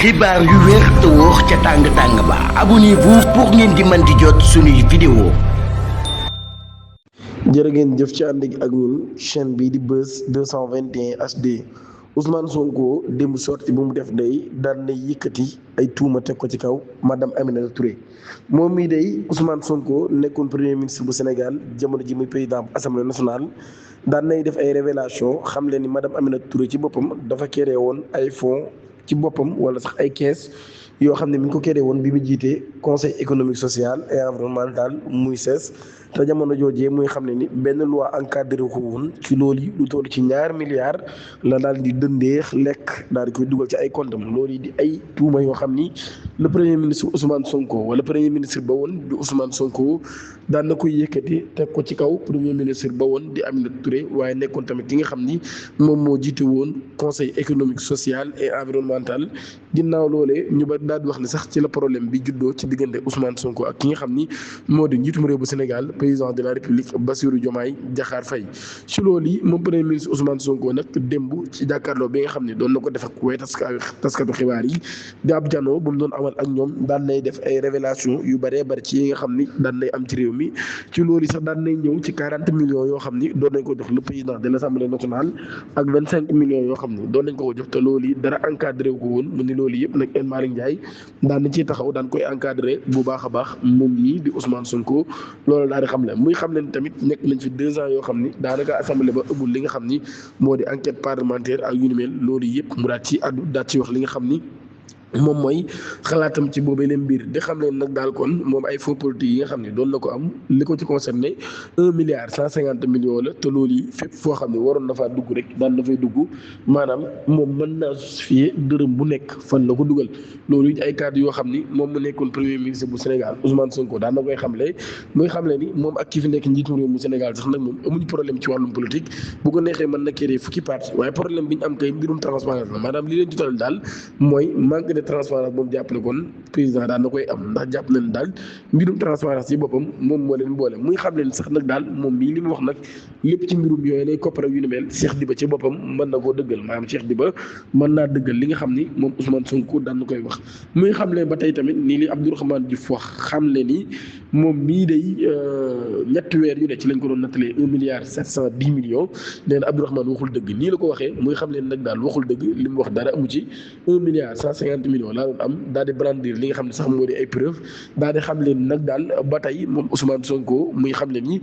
xibaar yu wér te wóor ca tàng tàng ba abonnez-vous pour ngeen di mën di jot suñuy vidéo. jërë ngeen jëf ci ànd ak ñun chaîne bii di Buzz 221 HD Ousmane Sonko démb sorti bu mu def day daan na yëkkati ay tuuma teg ko ci kaw madame Aminata Touré moom mii day Ousmane Sonko nekkoon premier ministre bu Sénégal jamono ji muy président bu assemblée nationale daan nay def ay révélation xam leen ni madame Aminata Touré ci boppam dafa créé woon ay fonds ci boppam wala sax ay kees yoo xam ne mi ngi ko créé woon bi mu jiitee conseil économique social et environnemental muy CESE te jamono joojee muy xam ne ni benn loi encadré ko woon ci loolu yi lu toll ci ñaar milliards la daal di dëndeex lekk daal di koy dugal ci ay comptam loolu yi di ay tuuma yoo xam ni le premier ministre Ousmane Sonko wala premier ministre ba woon di Ousmane Sonko daan na koy yëkkati teg ko ci kaw premier ministre ba woon di Aminata Touré waaye nekkoon tamit ki nga xam ni moom moo jiite woon conseil économique social et environnemental ginnaaw loolee ñu ba daal di wax ne sax ci la problème bi juddoo ci diggante Ousmane Sonko ak ki nga xam ni moo di njiitum réew bu Sénégal président de la République Bassirou Diomaye Diakhar Faye ci loolu yi moom premier ministre Ousmane Sonko nag démb ci jàkkaarloo bi nga xam ne doon na ko def ak way taskatu xibaar yi di ab janoo bu mu doon amal ak ñoom daan nay def ay révélation yu bëree bëri ci yi nga xam ni daan nay am ci réew mi ci loolu yi sax daan nay ñëw ci 40 millions yoo xam ni doon nañ ko jox le président de l'Assemblée nationale ak 25 millions yoo xam ni doon nañ ko jox te loolu yi dara encadré wu ko woon mu ni loolu yëpp nag El Malick Ndiaye daan na ciy taxaw daan koy encadré bu baax a baax moom ñii di Ousmane Sonko loolu daal di xam le muy xam leen tamit nekk nañ fi 2 ans yoo xam ni daanaka assemblée ba ëppul li nga xam ni moo di enquête parlementaire ak yu ni mel loolu yëpp mu daal ci addu daal ci wax li nga xam ni moom mooy xalaatam ci boobee leen mbir di xam leen nag daal kon moom ay fonds politique yi nga xam ne doon na ko am li ko ci concerné 1,150 milliard la te loolu yi fépp foo xam ne waroon na faa dugg rek daan na fay dugg maanaam moom mën naa justifier dërëm bu nekk fan la ko dugal loolu it ay cadre yoo xam ni moom mu nekkoon premier ministre bu Sénégal Ousmane Sonko daan na koy xamle muy xamle ni moom ak ki fi nekk njiitum réew mu Sénégal sax nag moom amuñu problème ci wàllum politique bu ko neexee mën na créer fukki parti waaye problème bi ñu am kay mbirum transparence la maanaam li leen jotal daal mooy manque de transparence boobu jàpp ne kon président daan na koy am ndax jàpp na ne daal mbirum transparence yi boppam moom moo leen boole muy xam leen sax nag daal moom mii li mu wax nag lépp ci mbirum yooyu lay koppar ak yu ni mel Cheikh Diba ci boppam mën na koo dëggal maanaam Cheikh Diba mën naa dëggal li nga xam ni moom Ousmane Sonko daan na koy wax muy xam leen ba tey tamit nii li Abdourahmane Diouf wax xam le ni moom mii day ñetti weer yu ne ci lañ ko doon nattalee 1,710 milliard nee na Abdourahmane waxul dëgg nii la ko waxee muy xam leen nag daal waxul dëgg li mu wax dara amu ci 1,150 milliard laa doon am daal di brandir li nga xam ne sax moo di ay preuve daal di xam leen nag daal ba tey moom Ousmane Sonko muy xam leen ni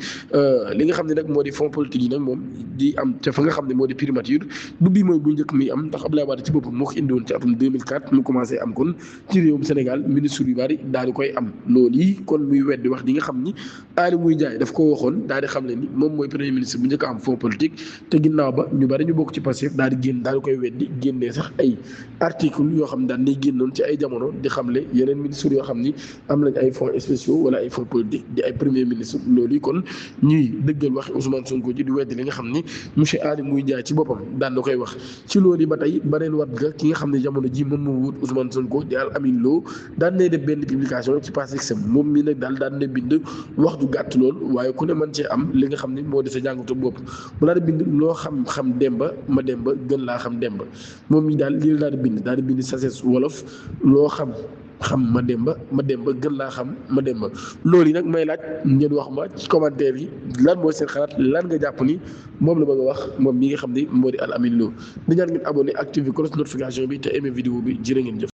li nga xam ne nag moo di fonds politique yi nag moom di am ca fa nga xam ne moo di primature du bii mooy bu njëkk muy am ndax Abdoulaye Wade ci boppam moo ko indi woon ci atum 2004 mu commencé am kon ci réewum Sénégal ministre yu bari daal di koy am loolu yi kon muy weddi wax di nga xam ni Aly Ngouille Ndiaye daf ko waxoon daal di xam leen ni moom mooy premier ministre bu njëkk a am fonds politique te ginnaaw ba ñu bari ñu bokk ci Pastef daal di génn daal di koy weddi génnee sax ay article yoo xam ne daal day génnoon ci ay jamono di xamle yeneen ministre yoo xam ni am nañ ay fonds spéciaux wala ay fonds politique di ay premier ministre loolu yi kon ñuy dëggal wax Ousmane Sonko ji di weddi li nga xam ni monsieur Aly Ngouille Ndiaye ci boppam daan na koy wax ci loolu yi ba tey beneen wat ga ki nga xam ne jamono ji moom moo wut Ousmane Sonko di Al Amine Lo daan nay def benn publication ci page X moom mii nag daal daan na bind wax ju gàtt lool waaye ku ne mën cee am li nga xam ni moo di sa jàngatu bopp mu daal di bind loo xam Demba ma Demba gën laa xam Demba moom mi daal lii la daal di bind sases wolof loo xam ma demba gën laa xam ma demba loolu yi nag may laaj ngeen wax ma ci commentaire yi lan mooy seen xalaat lan nga jàpp ni moom la bëgg a wax moom mi nga xam ni moo di Al Amine Lo di ñaan ngeen abonné activé cloche notification bi te aimé vidéo bi jërë ngeen jëf